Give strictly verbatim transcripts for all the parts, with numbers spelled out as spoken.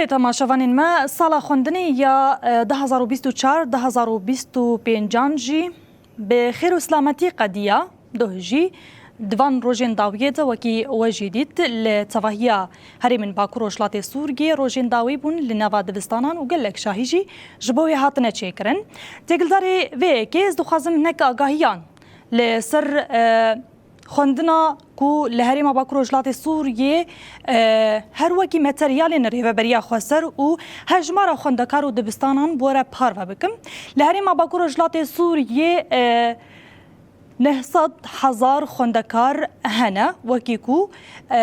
Temaşevanên me, sala xwendinê ya, e, du hezar û bîst û çar, du hezar û bîst û pêncan jî bi xêr û selametî qediya. Doh jî di van rojên dawiyê de wekî we jî dît, li tevahiya herêmên Bakur Rojhilatê Sûriyê rojên dawî bûn li nava dibistanan û gelek şahî jî ji bo wê hatine çêkirin. Têkildarê vê yekê ez dixwazim hinek agahiyan li ser, e, xwendina ku li herêma Bakur Rojhilatê Sûriyê, e, her wekî materyalên rêveberiya xweser û hejmara xwendekar û dibistanan bi we re parve bikim. Li herêma Bakur Rojhilatê Sûriyê, e, neh sed hezar xwendekar hene, wekî ku, e,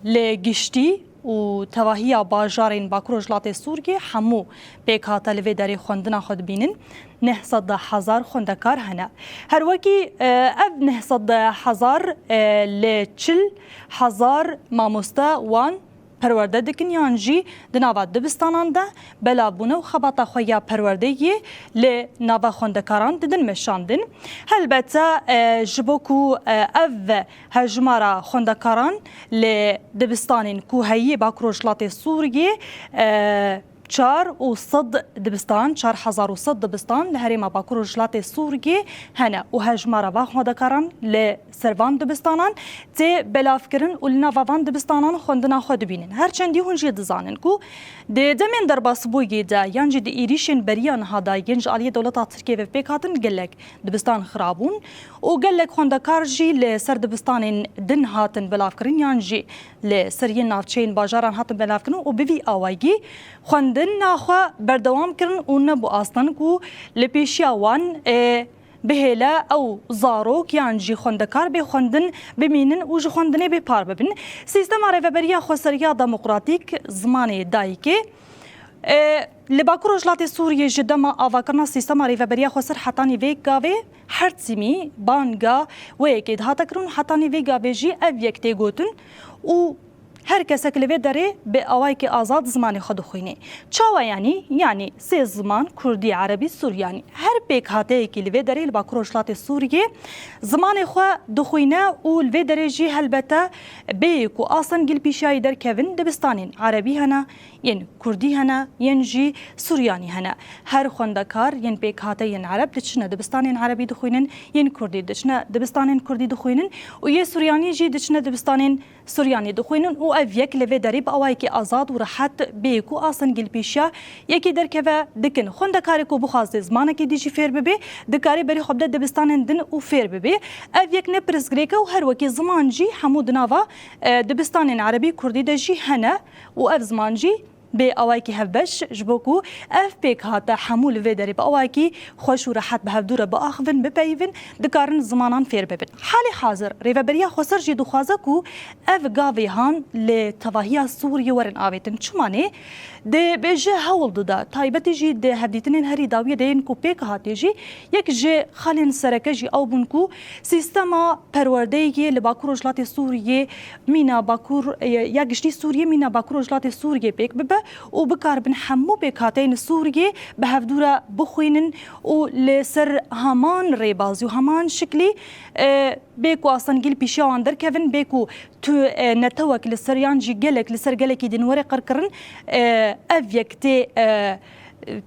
li giştî û tevahiya bajarên Bakur Rojhilatê Sûriyê hemû pêkhate li vê derê xwendina xwe dibînin. Neh sed hezar xwendekar hene. Her wekî, e, ev neh sed hezar, e, li çil hezar mamoste wan perwerde dikin yan jî di nava dibistanan de belavbûne û xebata xwe ya perwerdeyê li nava xwendekaran didin meşandin. Helbete, e, ji bo ku, e, ev hejmara xwendekaran li dibistanên ku heyî Bakur Rojhilatê Sûriyê, e, çar û sed dibistan, çar hezar û sed dibistan li herêma Bakur Rojhilatê Sûriyê hene û hejmara van xwendekaran li ser van dibistanan tê belavkirin û li nava van dibistanan xwendina xwe dibînin. Her çendî hûn jî dizanin ku di demên derbasbûyî de yan jî di êrîşên beriya niha de yên ji aliyê dewleta Tirkiyê ve pêk hatin gelek dibistan xirabûn û gelek xwendekar jî li ser dibistanên din hatin belavkirin yan jî li ser yên navçeyên bajaran hatin belavkirin û bi vî awayî xwendina xwe berdewam kirin û nebû astan ku li pêşiya wan, e, bihêle ew zarok yan jî xwendekar bê xwendin bimînin û ji xwendinê bê par bibin. Sîstema rêveberiya xweseriya demokratîk zimanê dayikê, e, li Bakur Rojhilatê Sûriyê ji dema avakirina sîstema rêveberiya xweser hetanî vê gavê her timî banga wê yekê dihate kirin û hetanî vê gavê jî ev yek tê gotin û her kesek li vê derê bi awayekî azad zimanê xwe dixwîne. Çawa yanî? Yanî sê ziman, kurdî, erebî, suryanî. Her pêkhateyekî li vê derê li Bakur Rojhilatê Sûriyê zimanê xwe dixwîne û li vê derê jî helbete bêyî ku asengî li pêşiyayî derkevin dibistanên erebî hene, yên kurdî hene, yên jî suryanî hene. Her xwendekar yên pêkhate yên ereb diçine dibistanên erebî dixwînin, yên kurdî diçine dibistanên kurdî dixwînin û yê suryanî jî diçine dibistanên suryanî dixwînin û ev yek li vê derê bi awayekî azad û rehet bê ku asengî li pêşiya yekî derkeve dikin. Xwendekarê ku bixwaze zimanekî dî jî fêr bibe, dikare berê xwe bide dibistanên din û fêr bibe. Ev yek ne pirsgirêk e û her wekî ziman jî hemû di nava, e, dibistanên erebî kurdî de jî hene û ev ziman jî bê awayekî hevbeş, ji bo ku ev pêkhate hemû li vê derê bi awayekî xweş û rehet bi hevdû re biaxivin, bipeyivin, dikarin zimanan fêr bibin. Halê hazir Rêveberiya Xweser jî dixwaze ku ev gavê han li tevahiya Sûriyê werin avêtin. Çima nê? Di bêje hewl dida, taybetî jî di hevdîtinên herî dawiyê de yên ku pêk hatiye jî, yek ji xalên sereke jî ew bûn ku sîstema perwerdeyê li Bakur Rojhilatê Sûriyê mîna Bakur, e, ya giştî Sûriyê, mîna Bakur Rojhilatê Sûriyê pêk bibe û bikaribin hemû pêkhateyên Sûriyê bi hevdû re bixwînin û li ser heman rêbazî û heman şiklî, e, bê ku asengî li pêşiya wan derkevin, bê ku tu, e, netewek li ser yan jî gelek li ser gelekî din were qirkirin, e, ev yek tê, e,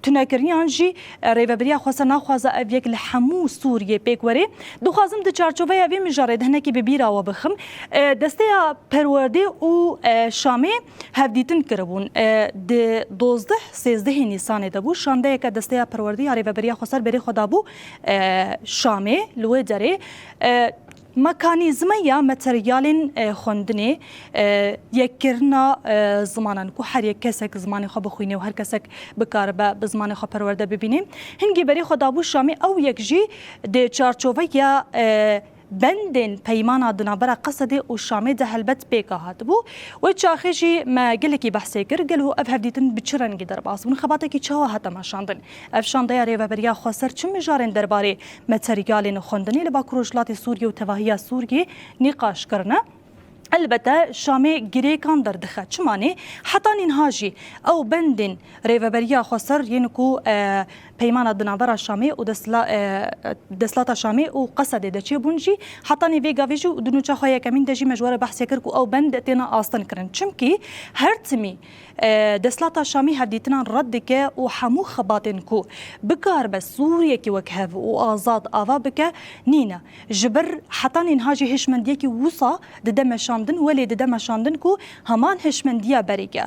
tunekiriniyan jî, e, Rêveberiya Xweser naxwaze ev yek li hemû Sûriyê pêk were. Dixwazim di çarçoveya vê mijarê de hinekî bi bîra we bixim. E, Desteya Perwerdê û, e, Şamê hevdîtin kiribûn. E, di dozdeh sêzdehê Nîsanê de bû. Şandeyeke Desteya Perwerdê ya Rêveberiya Xweser berê xwe dabû, e, Şamê, li wê derê. E, Mekanîzmeya materyalên, e, xwendinê, e, yekkirina, e, zimanan, ku her yek kesek zimanê xwe bixwîne û her kesek bikaribe bi zimanê xwe perwerde bibîne. Hingî berê xwe dabû Şamê, ew yek jî di çarçoveya, e, bendên peymana di navbera Qesedê û Şamê de helbet pêka hatibû. Wê çaxê jî me gelekî behsê kir, gelo ev hevdîtin bi çi rengî derbas bûn? Xebatekî çawa hate meşandin? Ev şandeya Rêveberiya Xweser çi mijarên derbarê materyalên xwendinê li Bakur Rojhilatê Sûriyê û tevahiya Sûriyê nîqaş kirine. Elbete Şamê girêkan derdixe. Çima nê? Heta nînha jî ew bendên Rêveberiya Xweser yên ku, e, peymana di navbera Şamê û destla-, e, desthilata Şamê û Qesedê de çêbûn jî, hetanî vê gavê jî û di nûça xwe yekemîn de jî me ji we re behsê kir ku ew bend têne astin kirin. Çimkî her timî, e, desthilata Şamê hevdîtinan red dike û hemû xebatên ku bikaribe Sûriyekî wekhev û azad ava bike, nîne. Ji ber hetanî niha jî hişmendiyekî wisa dide meşandin, welê dide meşandin ku heman hişmendiya berê ke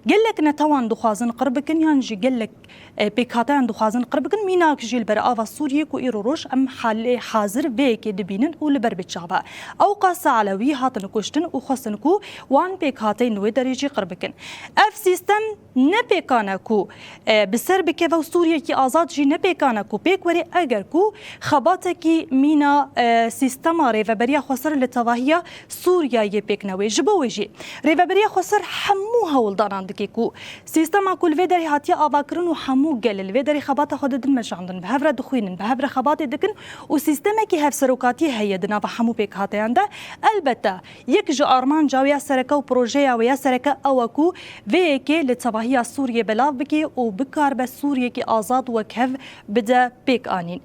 gelek netewan dixwazin qir bikin yan jî gelek, e, pêkhateyan dixwazin qir bikin, mînak jî li ber ava Sûriyê ku îro roj em halê hazir vê yekê dibînin û li ber bi çav e. Ewqas Elewî hatin kuştin û xwestin ku wan pêkhateyên wê derê jî qir bikin. Ev sîstem ne pêkan e ku, e, bi ser bikeve û Sûriyekî azad jî ne pêkan e ku pêk werê, eger ku xebatekî mîna, e, sîstema Rêveberiya Xweser li tevahiya Sûriyeyê pêk newê. Ji bo wê jî Rêveberiya Xweser hemû hewldanan dike ku sîstema ku li vê derê hatiye avakirin û hemû gel li vê derê xebata xwe didin meşandin, bi hev re dixwînin, bi hev re xebatê dikin û sîstemekî hevserokatiyê heye di nava hemû pêkhateyan de. Elbette, yek ji armanca wê ya sereke û projeya wê ya sereke ew e ku vê yekê li tevahiya Sûriyê belav bike û bikaribe Sûriyekî azad wekhev bide pêk anîn.